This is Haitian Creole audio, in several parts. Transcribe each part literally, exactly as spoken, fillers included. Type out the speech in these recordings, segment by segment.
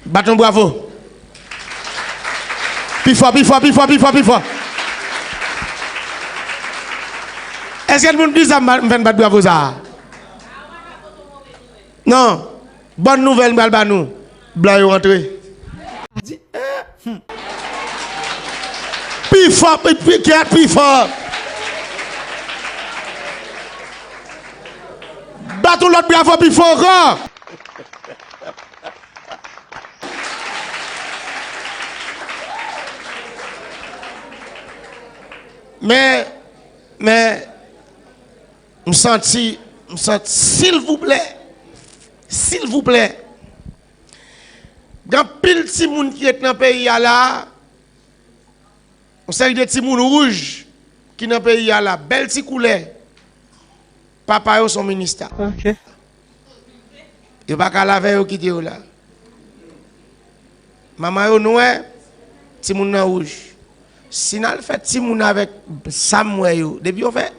Bat yon bravo. Pi fò, pi fò, pi fò, pi fò, pi fò. Èske moun di sa m ba- m fè n bat bravo sa a? Non. Bòn nouvèl m pral ba nou. Blan yo antre. Di, eh, hmm. Pi fò, pi, pi, kèt, pi fò. Bat yon lòt bravo pi fò ankò. Men, men, m santi, m santi, silvouplè, silvouplè, gen anpil timoun ki ret nan peyi a la, yon seri de timoun wouj ki nan peyi a la, bèl ti koulè, papa yo se yon minista. Ok. Yo pa ka lave yo kite yo la. Manman yo nwè, timoun nan wouj. Si n al fè timoun avèk sa m wè yo, depi yo fè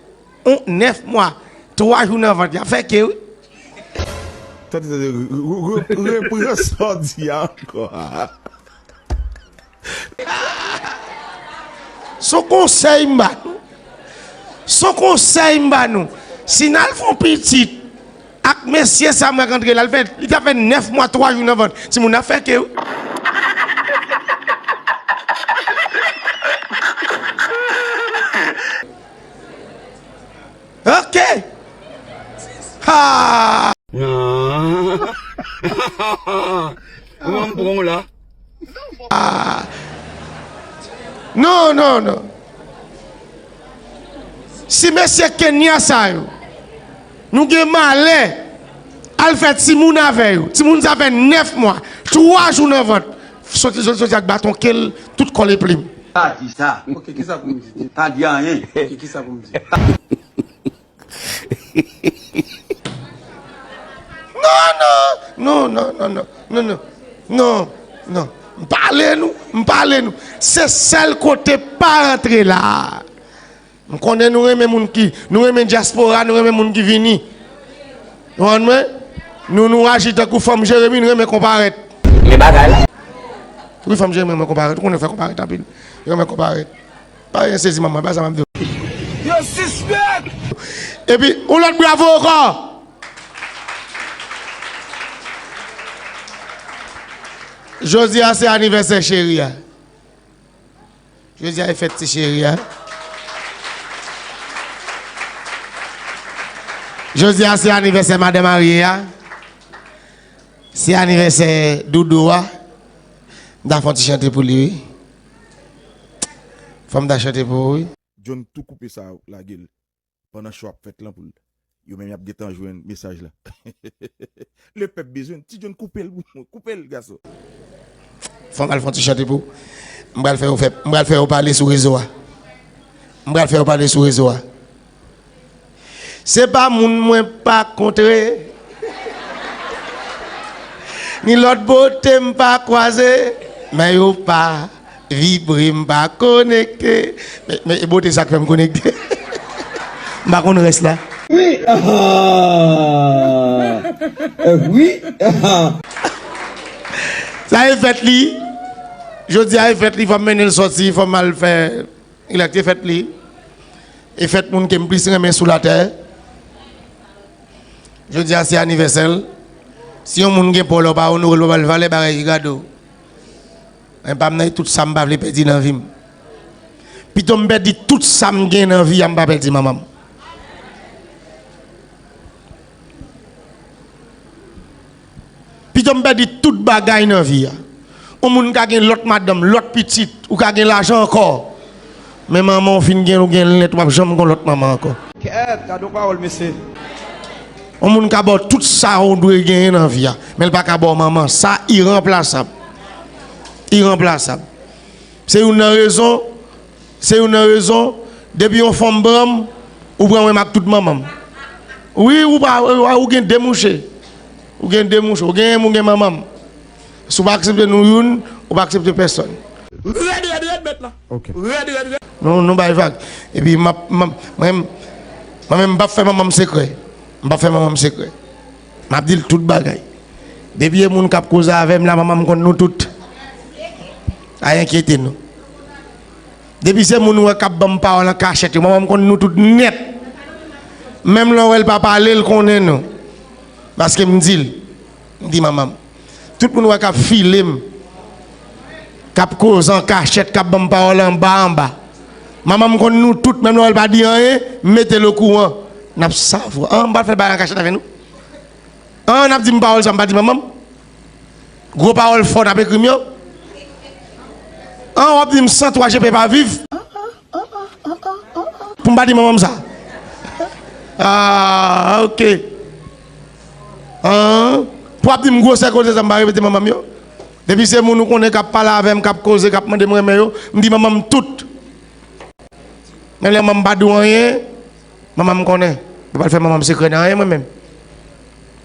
yon nèf mwa, twa jou nan vant, y ap fè ke wi. Tande, tande, re- re- re- repran sa w di a ankò. Se yon konsèy m ba nou. Se yon konsèy m ba nou. Si n al fè yon pitit ak mesye sa m wè k antre la, l fè, li t ap fè nèf mwa, twa jou nan vant. Timoun nan ap fè ke wi. Ok. Ha! Kòman m pran w la? Ah. Non, non, non. Si mesye Kenya sa yo, nou gen malè al fè timoun avè yo. Timoun sa fè nèf mwa, twa jou nan vant. Soti, soti, soti ak baton ke l, tout kò l e plim. Pa di sa. Ok, kisa pou m di? Pa di anyen. Ok, kisa pou m di? Non, non, non, non, non, non, non, non, non, non. M pale nou, m pale nou. Se sèl kote pa rantre la. M konnen nou renmen moun ki, nou renmen dyaspora, nou renmen moun ki vini. Ou konprann mwen? Nou, nou aji tankou fanm Jeremi, nou renmen konparèt. Men bagay la. Wi, fanm Jeremi renmen konparèt. Ou konnen fè konparèt anpil. Yo renmen konparèt. Pa gen sezi manman, pa sa m ap di w. Yo sispèk! Epi, yon lòt bravo ankò! Jodi a se anivèsè cheri a. Jodi a e fèt ti cheri a. Jodi a se anivèsè madan marye a. Se anivèsè doudou a. M ta fè yon ti chante pou li, wi. Fò m ta chante pou ou, wi. John tou koupe sa, lage l. Pandan show ap fèt lan pou l. Yo menm y ap gentan jwenn mesaj la. Lepèp bezwen l. Ti John, koupe l pou mwen. Koupe l, gason. Fò m al fè yon ti chante pou ou. M pral fè yo fè, m pral fè yo pale sou rezo a. M pral fè yo pale sou rezo a. Se pa moun mwen pa kontre, ni lòt bote m pa kwaze, men yo pa vibre, m pa konekte. Men, men e bote sa k fè m konekte. M pa konn rès la. Wi, ah, wi, ah. Sa e fèt li. Jodi a e fèt li, fò m mennen l sòti, fò m al fè Ilèk te fèt li. E fèt moun ke m plis renmen sou latè. Jodi a se anivèsè l. Si yon moun gen pa w la, w pa onore l, w pa ba l valè, bagay ki gade w. Men pa m nan tout sa m pa vle pèdi nan vi m. Pito m pèdi tout sa m gen nan vi a, m pa pèdi manman m. Pito m pèdi tout bagay nan vi a. Yon moun ka gen lòt madanm, lòt pitit, ou ka gen lajan ankò. Men manman w fin gen, ou gen nèt, w ap janm gon lòt manman ankò. Kèt, gade yon pawòl, mesye. Yon moun ka ba w tout sa ou dwe genyen nan vi a, men l pa ka ba w manman. Sa iranplasab. Iranplasab. Se youn nan rezon Se youn nan rezon, depi yon fanm pran m, ou pran mwen ak tout manman m. Wi, ou pa, ou, ou gen de mouche. Ou gen de mouche. Ou gen, ou gen manman m. Si w pa aksepte nou youn, ou pa aksepte pèsòn. Rèd, rèd, rèd, mèt la. Ok. Rèd, rèd, rèd. Nou, nou bay vag. Epi, m ap, m ap, mwen, mwen menm, m p ap fè manman m sekrè. M p ap fè manman m sekrè. M ap di l tout bagay. Depi e moun k ap koze avè m la, manman m konn nou tout. Pa enkyete nou. Depi se moun ou wè k ap ban m pawòl an kachèt yo, manman m konn nou tout nèt. Menm lè w wè l pa pale, l konnen nou. Paske m di l, m di manman m. Tout moun wè k ap file m, k ap koze an kachèt, k ap ban m pawòl anba anba. Manman m konn nou tout, menm lè w wè l pa di anyen, m mete l okouran. N ap savwa. An, m pral fè bagay an kachèt avè nou. An, n ap di m pawòl sa m pa di manman m. Gwo pawòl fò n ap ekri m yo. An, w ap di m san twa G P pa viv. Pou m pa di manman m sa. Ah, ok. An, pou w ap di m gwosè koze sa m pa repete manman m yo. Depi se moun ou konnen k ap pale avè m, k ap koze, k ap mande m renmen yo, m di manman m tout. Men lè manman m pa di w anyen, manman m konnen. Mwen pa fè manman m sekrè nan anyen mwen menm.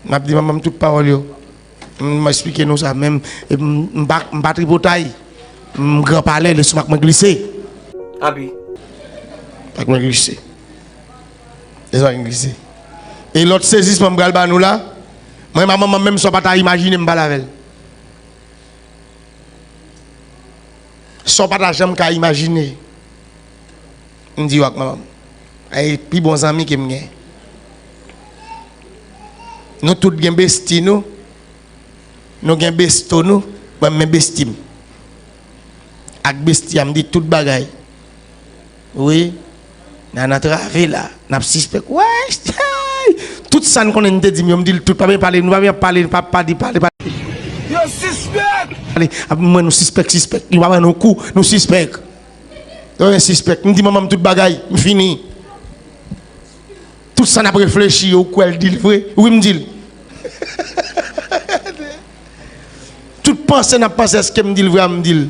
M ap di manman m tout pawòl yo. M, m eksplike nou sa, men m, m, m pa, m pa tripotay. M gran palè, leson ak mwen glise. Abi. Ak mwen glise. Leson ak mwen glise. E lòt sezisman m pral ba nou la, mwen, manman m menm sa w pa ta imajine m pale avè l. Sa w pa ta janm ka imajine. M di w ak manman m. E pi bon zanmi ke m gen. Nou tout gen besti nou. Nou gen besto nou. Mwen, m gen besti m. Ak besti a, m di tout bagay. Wi. N a nan trave la. N ap sispèk. Wè, hey! Tout sa n konnen n te di m yo, m di l tout. Pa vin pale, nou pa vin ap pale, pa, pa di, pale, pale. Yo sispèk! Pale, ap mwen nou sispèk, sispèk. Nou pa ban nou kou, nou sispèk. Yo gen sispèk. M di manman m tout bagay, m fini. Tout sa n ap reflechi yo, ou kwè l di l vre? Wi, m di l. Tout panse n ap panse, èske m di l vre a, m di l.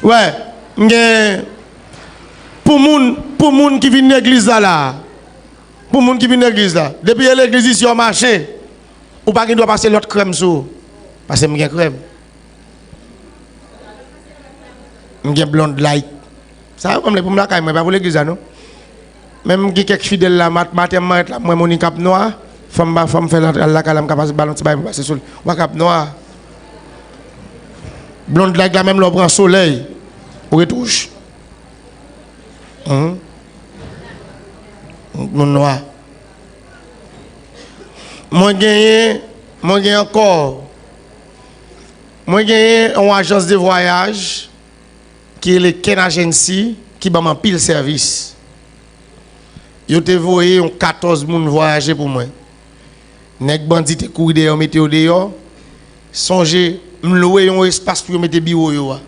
Wè, m gen, pou moun, pou moun ki vin legliz la, la. Pou moun ki vin legliz la. Depi e legliz isi w mache, ou pa gen dwa pase lòt krèm sou ou. Paske m gen krèm. M gen Blonde Light. Sa yo ban m lè pou m lakay mwen, pa pou legliz la non. Men m gen kèk fidèl la, mat-, maten m marèt la, m wè Monica ap nwa, fò m ba, fò m fè l antre al lakay la, m ka pase ba l yon ti bagay pou pase sou li. W a k ap nwa. Blonde Light la, menm lè w pran solèy, ou ret wouj. Hum. Moun nwa. Mwen genyen, mwen gen ankò. Mwen genyen yon ajans de vwayaj ki rele Ken Agency ki ban m anpil sèvis. Yo te voye yon katòz moun vwayaje pou mwen. Nèg bandi te kouri dèyè yo, mete yo deyò. Sonje, m lwe yon espas pou yo mete biwo yo a.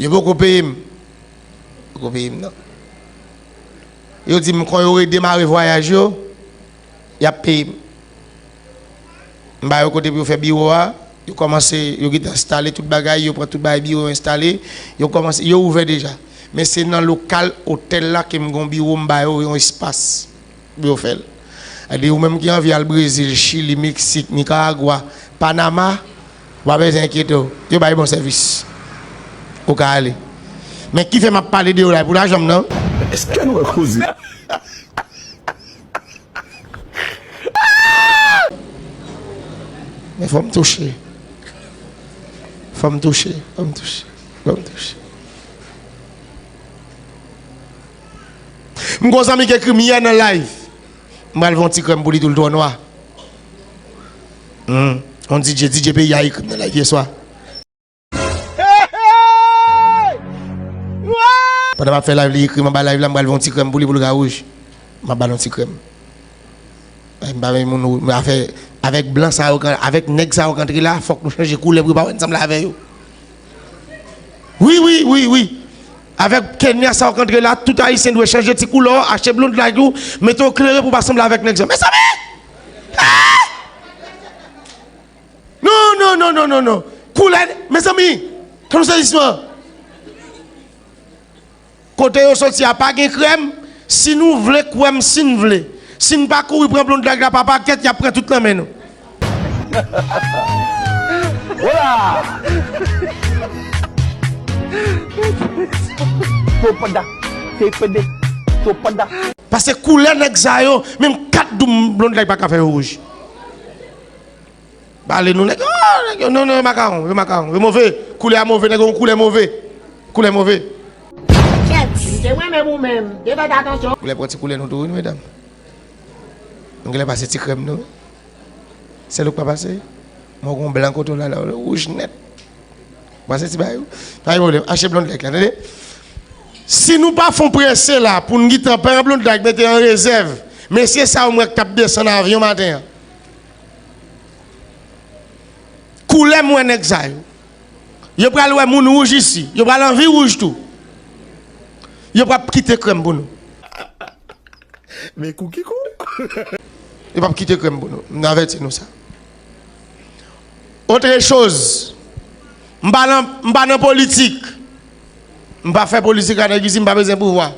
Yo poko peye m. Poko peye m, non. Yo di m, kon yo redemare vwayaj yo, y ap peye m. M ba yo kote pou yo fè biwo a. Yo kòmanse, yo gentan enstale tout bagay, yo pran tout bagay biwo yo enstale. Yo kòmanse, yo ouvè deja. Men se nan lokal otèl la ke m gen yon biwo, m ba yo yon espas pou yo fè l. Sa di ou menm ki anvi al Brezil, Chili, Meksik, Nikaragwa, Panama, ou pa bezwen enkyete w. Yo bay bon sèvis. Ou ka ale. Men ki fè m ap pale de yo la, e pou lajan m nan. Èske nou wè koze? Men fò m touche. Fò m touche, fò m touche, fò m touche. M gon zanmi ki ekri m yè nan live. M pral fè yon ti krèm pou li tou, li twò nwa. Hmm. Yon D J, D J peyi a ekri m nan live yè swa. Pandan m ap fè live, li ekri m anba live la, m pral fè yon ti krèm pou li, pou l ka wouj. M ap ba l yon ti krèm. Ay, m pa renmen moun wouj, men afè, avèk blan sa yo, avèk nèg sa yo k antre la, fòk nou chanje koulè pou yo pa wè n sanble avè yo. Wi, wi, wi, wi. Avèk Kenya sa yo k antre la, tout Ayisyen dwe chanje ti koulè w, achte Blonde Light ou, mete w klere pou w pa sanble avèk nèg sa. Mezanmi! Ah! Non, non, non, non, non, non. Koulè, mezanmi, tann sezisman. Kote yo soti a pa gen krèm, si nou vle kwè m, si n vle. Si n pa kouri pran Blonde Light la pa pakèt, y ap pran tout nan men nou. Hola! Topada, tepede, topada. Paske koulè nèg sa yo, menm kat doum Blonde Light pa ka fè yo wouj. Pale nou, nèg yo, oh, nèg yo, non, non, yo makawon, yo makawon, yo move. Koulè a move, nèg yo, yon koulè move. Koulè move. Kèt, se mwen menm ou menm. Yo fè atansyon. Koulè pran ti koulè nou tou, wi, medam. Nou genlè pase ti krèm nou. Sèl ou k pa pase. Mwen gon blan kote w la, la, wouj nèt. Pase ti bagay ou. Pa gen pwoblèm. Achte Blonde Like la, tande. Si nou pa fon prese la, pou n gentan pran Blonde Like, mete an rezèv. Mesye sa yo m wè k t ap desann avyon maten an. Koulè m wè nèg sa yo. Yo pral wè moun wouj isi. Yo pral anvi wouj tou. Yo p ap kite krèm pou nou. Men kou ki kou. Yo p ap kite krèm pou nou. M avèti nou sa. Otre choz, m pa nan, m pa nan politik. M pa fè politik a nèg isi, m pa bezwen pouvwa.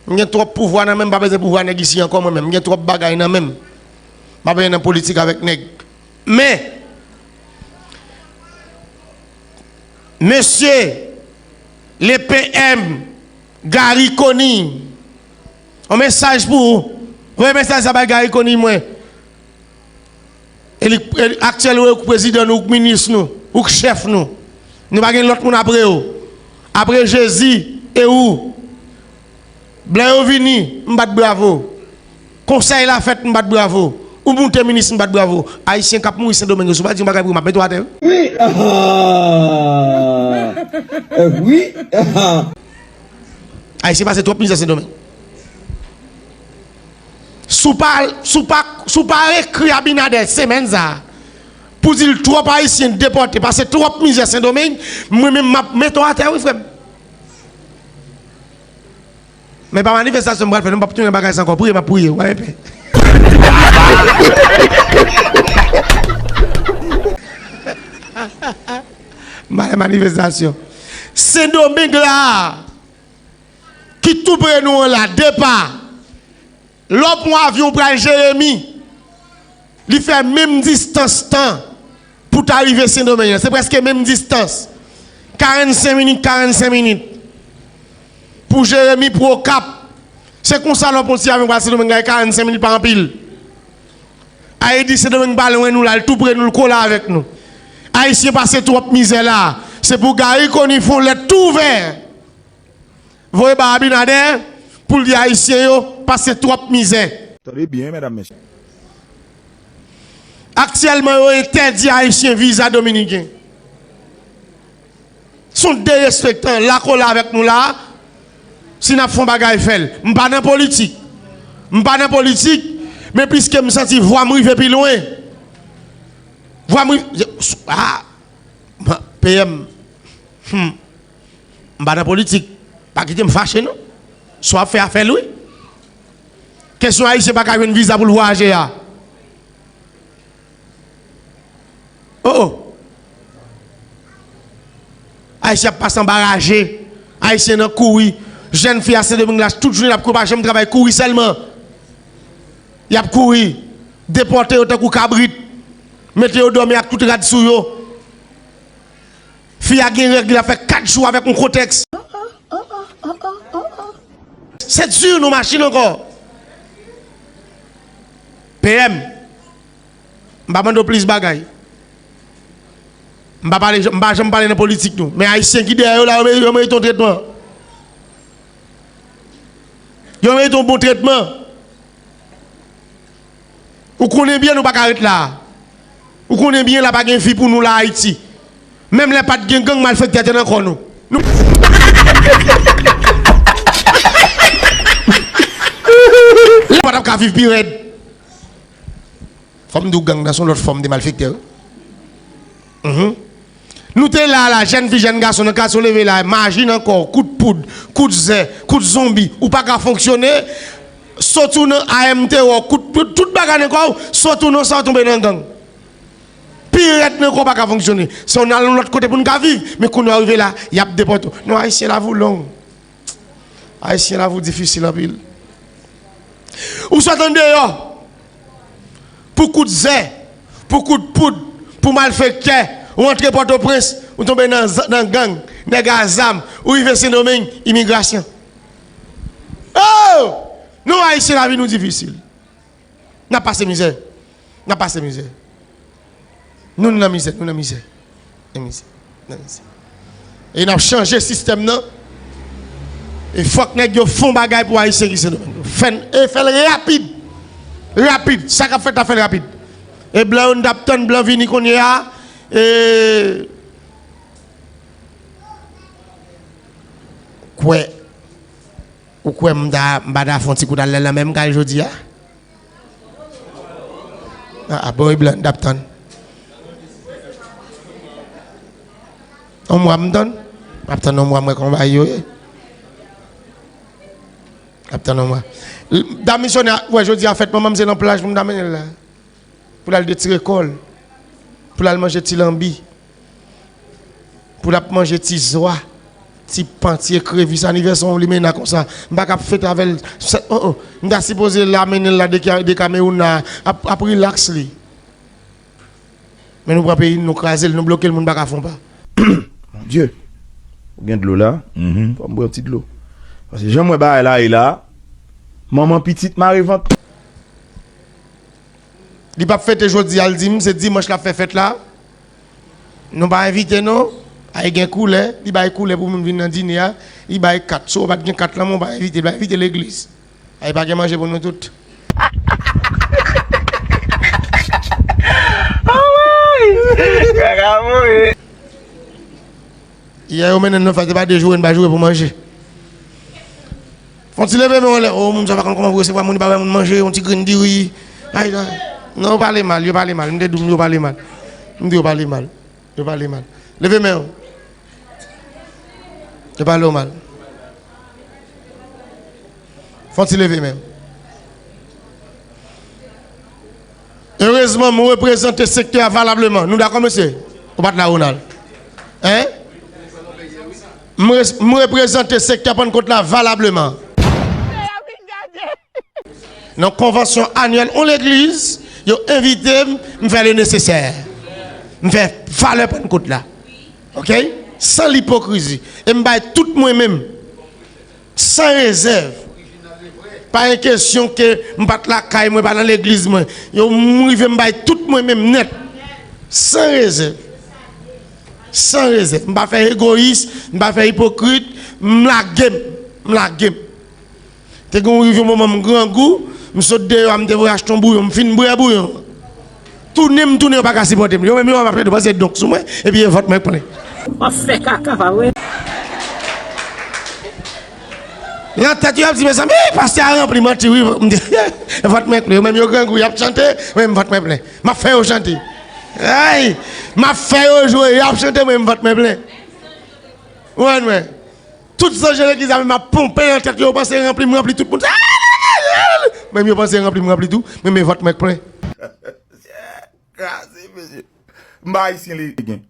M gen twòp pouvwa nan men m, m pa bezwen pouvwa nèg isi ankò mwen menm. M gen twòp bagay nan men m. M pa bezwen nan politik avèk nèg. Men, mesye, le P M Garry Conille, yon mesaj pou ou. Voye mesaj sa bay Garry Conille mwen. E li, e li, aktyèl ou, ou k prezidan nou, ou k minis nou, ou k chèf nou. Nou pa gen lòt moun apre w. Apre Jezi e ou. Blan yo vini, m bat bravo. Konsèy la fèt, m bat bravo. Ou moute minis, m bat bravo. Ayisyen k ap mouri Sendomeng yo, si w pa di yon bagay pou yo, m ap mete w atè, wi. Wi, ah, eh, wi, ah. Ayisyen pase twòp mizè Sendomeng. Si w pa, si w pa, si w pa ekri Abinader semèn sa a, pou di l twòp Ayisyen depòte, pase twòp mizè Sendomeng, mwen menm m ap mete w atè, wi, frè m. Men pa manifestasyon m pral fè, non, m p ap tounen bagay sa ankò. Priye, m ap priye, w pa gen pè. M pa fè manifestasyon. Sendomeng la, ki tou pre nou an la, depa. Lè w pran avyon w pral Jeremi, li fè menm distans tan pou ta rive Sendomeng nan. Se prèske menm distans. Karannsenk minit, karannsenk minit. Pou Jeremi, pou Okap. Se konsa lè w pran ti avyon pral Sendomeng la, e karannsenk minit pa anpil. Ayiti, Sendomeng pa lwen nou la, l tou pre nou, l kole avèk nou. Ayisyen pase twòp mizè la. Se pou Garry Conille fè yon lèt tou ouvè. Voye ba Abinader pou l di Ayisyen yo pase twòp mizè. Tande byen, medam, mesye. Aktyèlman, yo entèdi Ayisyen viza dominiken. Se yon derespektan, la kole avèk nou la, si n ap fè yon bagay, fè l. M pa nan politik. M pa nan politik, men piske m santi vwa m rive pi lwen. Vwa m rive, ah, P M. Hmm. M pa nan politik. Pa kite m fache, non. Sa w ap fè a, fè l, wi. Kesyon Ayisyen pa ka jwenn viza pou l vwayaje a. Oh, oh. Ayisyen ap pase anba raje. Ayisyen nan kouri. Jèn fi a Sendomeng la, tout jounen l ap kouri, pa janm travay, kouri sèlman. Y ap kouri. Depòte yo tankou kabrit. Mete yo dòmi ak tout rad sou yo. Fi a gen règ, li ap fè kat jou avèk yon kotèks. Se di nou machin ankò. P M, m pa mande w plis bagay. M pa pale, m pa janm pale nan politik, non. Men Ayisyen ki dèyè yo la, yo merite, yo merite yon tretman. Yo merite yon bon tretman. Ou konnen byen nou pa ka ret la a. Ou konnen byen la pa gen vi pou nou la Ayiti. Menm lè pa t gen gang, malfektè te nan kò nou. Nou, nou pa t ap ka viv pi rèd. Fò m di w, gang nan se yon lòt fòm de malfektè, wi. Mhm. Nou te la, la, jèn fi, jèn gason, nan katye w leve la, majin ankò, kout poud, kout zè, kout zonbi, ou pa ka fonksyone, soti w nan A M T wè w, kout, tout, tout bagay nan kò w, soti w nan sa w tonbe nan gang. Pi rèd nan kò w pa ka fonksyone. Se w n al yon lòt kote pou n ka viv, men kounye a w rive la, y ap depòte w. Non, Ayisyen, lavi w long. Ayisyen, lavi w difisil anpil. Ou sot andeyò pou kout zè, pou kout poud, pou malfektè, ou antre Pòtoprens, ou tonbe nan z-, nan gang, nèg a zam, ou rive Sendomeng, imigrasyon. Oh! Nou Ayisyen, lavi nou difisil. N ap pase mizè. N ap pase mizè. Nou nan mizè, nou nan mizè. Nan mizè, nan mizè. E n ap chanje sistèm nan. E fòk nèg yo fè yon bagay pou Ayisyen ki Sendomeng. Fè n, e fè l rapid. Rapid. Sa k ap fèt la, fè l rapid. E blan yo, n t ap tann blan vini kounye a. E kwè. Ou kwè m ta, m pa ta fè yon ti kout al nan lanmè m kay jodi a? A, a, bon, e blan, n t ap tann. Yon mwa m tann. M ap tann yon mwa, m wè kòman bagay yo ye. M ap tann yon mwa. Dam misyonè a, wè, jodi a fèt manman m, se nan plaj pou m ta mennen l la. Pou l al detire kò l. Pou l al manje ti lanbi. Pou l ap manje ti zwa, ti pan, ti ekrevis, anivèsè yon limena konsa. M pa ka ap fete avè l. Sa, oh, oh. M ta sipoze la mennen l la de, de Kamewoun la, ap, ap rilaks li. Men nou pran peyi n, nou kraze l, nou bloke l, moun pa ka fè yon pa. Mon Dieu. Ou gen dlo la? Mhm. Fò m bwè yon ti dlo. Paske jan m wè bagay la ye la, manman pitit mare vant. Li p ap fete jodi a, l di m se dimanch l ap fè fèt la. Nou pa envite non. Ay gen koulè, li bay koulè pou moun vin nan dine a. Li bay kat. Si w pa t gen kat lan men w pa envite, li pa envite legliz. Ay pa gen manje pou nou tout. Anmwey! Kaka mouri. Yè yo mennen n nan fèt, se pa de joure n pa joure pou manje. Fè yon ti leve men w anlè. O, moun sa pa konn kòman pou resevwa moun, li pa bay moun manje, yon ti grenn diri. Ay, ay. Non, yo pale mal, yo pale mal. M te di w, yo pale mal. M di yo pale mal. Yo pale mal. Leve men w. Yo pale w mal. Fè yon ti leve men w. Erezman, m reprezante sektè a valableman. Nou dakò, mesye? Ou pa t la, Ronald? Hein? M re-, m reprezante sektè Pannkot la valableman. Nan konvansyon anyèl yon legliz, yo envite m, m fè le nesesè. M fè valè Pannkot la. Oke? San lipokrizi. E m bay tout mwen menm. San rezèv. Pa gen kesyon ke m pa t lakay mwen, pa nan legliz mwen. Yo, m rive m bay tout mwen menm nèt. San rezèv. San rezèv. M pa fè egoyis, m pa fè ipokrit, m lage m. M lage m. Te gen yon rive yon moman m grangou, m sot deyò a, m te voye achte yon bouyon, m fin bwè bouyon an. Tounen m tounen, yo pa ka sipòte m. Yo menm yo ap ap panse donk sou mwen, epi yo vant mwen plen. W ap fè kaka, pa vre? Nan tèt yo, y ap di, mezanmi, pastè a ranpli, manti, wi. M di, vant mwen plen. Yo menm yo grangou, y ap chante, mwen menm vant mwen plen. M ap fè yo chante. Ay! M ap fè yo jwe, y ap chante, mwen menm vant mwen plen. Ou konprann mwen? Tout zanj nan legliz la menm ap ponpe nan tèt yo, yo panse ranpli m ranpli tout moun. Menm yo panse ranpli m ranpli tou, men, men vant mwen k plen. Kraze, mesye. M pa ayisyen li gen.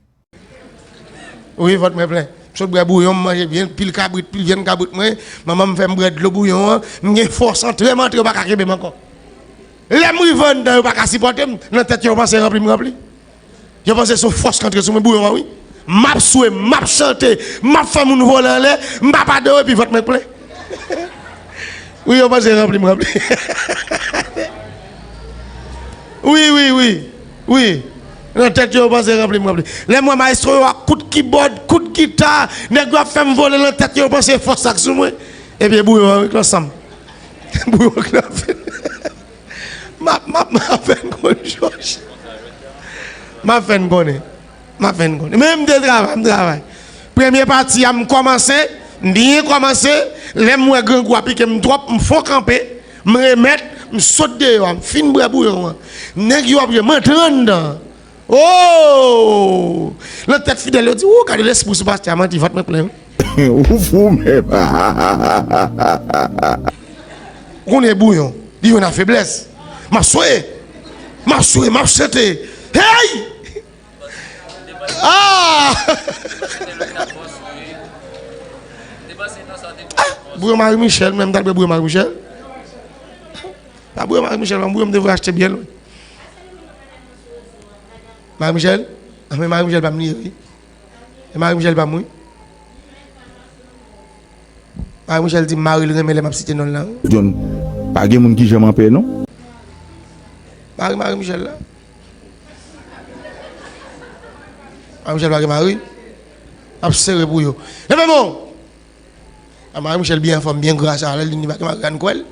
Wi, vant mwen plen. M sot bwè bouyon, m manje byen, pil kabrit, pil vyann kabrit mwen. Manman m fè m bwè dlo bouyon an. M gen fòs antre m antre, yo pa ka kenbe m ankò. Lè m rive anndan, yo pa ka sipòte m. Nan tèt yo, yo panse ranpli m ranpli. Yo panse se yon fòs k antre sou mwen, bouyon an, wi. M ap swe, m ap chante, m ap fè moun vole anlè, m pa pale de yo, epi vant mwen k plen. Wi, yo panse ranpli m ranpli. Wi, wi, wi. Wi. Nan tèt yo, yo panse ranpli m ranpli. Lè m wè maestro yo ak kout kibòd, kout gita, nèg yo ap fè m vole nan tèt yo, yo panse fòs sa k sou mwen. Epi bouyon an, wi, k nan san m. Bouyon k nan fè. M ap, m ap, m ap fè n konn jòj. M ap fè n konnen. M ap fè n konnen. Men m te travay, m travay. Premye pati a, m kòmanse, m byen kòmanse. Lè m wè grangou a pike m twòp, m fon kanpe, m remèt, m sot deyò a, m fin bwè bouyon an. Nèg yo ap jwe, m antre anndan. Oh! Nan tèt fidèl yo di, ou gade lespri sou pastè a, manti, vant mwen plen, wi. Ou fou menm. Ou konnen bouyon, li jwenn a feblès. M ap swe, m ap swe, m ap chante. Hey! Ah! Ah! Bouyon Marie Michel, menm ta dwe bouyon Marie Michel. Pa bouyon Marie Michel, pa bouyon m te vle achte byen lwen. Marie Michel? Ah, men Marie Michel pa m li ye, wi. E Marie Michel pa m, wi. Marie Michel di m mari l renmen lè m ap site non l la, wi. John, pa gen moun ki janm anpè, non? Mari Marie Michel la. Mari Michel pa gen mari. Ap sere pou yo. Leve men w! A, Mari Michel byen anfòm, byen gra sa, lè l di li pa gen mari, ann kwè l.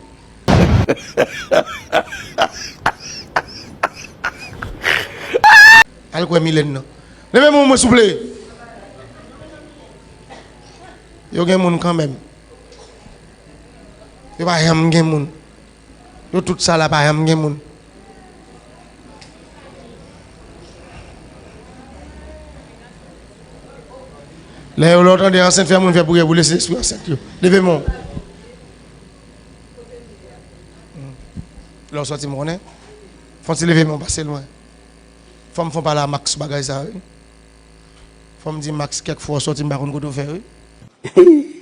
Al kwè Milène nan. Leve men w mwen souple. Yo gen moun kanmenm. Yo pa janm gen moun. Yo tout sa la pa janm gen moun. Lè yo, lè w tande ansent fè moun fè priyè pou lese lespri ansent yo. Leve men w. Lè w sòti m konnen. Fò w ti leve men w pase lwen. Fò m fè w pale a Max sou bagay sa wi. Fò m di Max kèk fwa w sòti m pa konn kote w fè wi.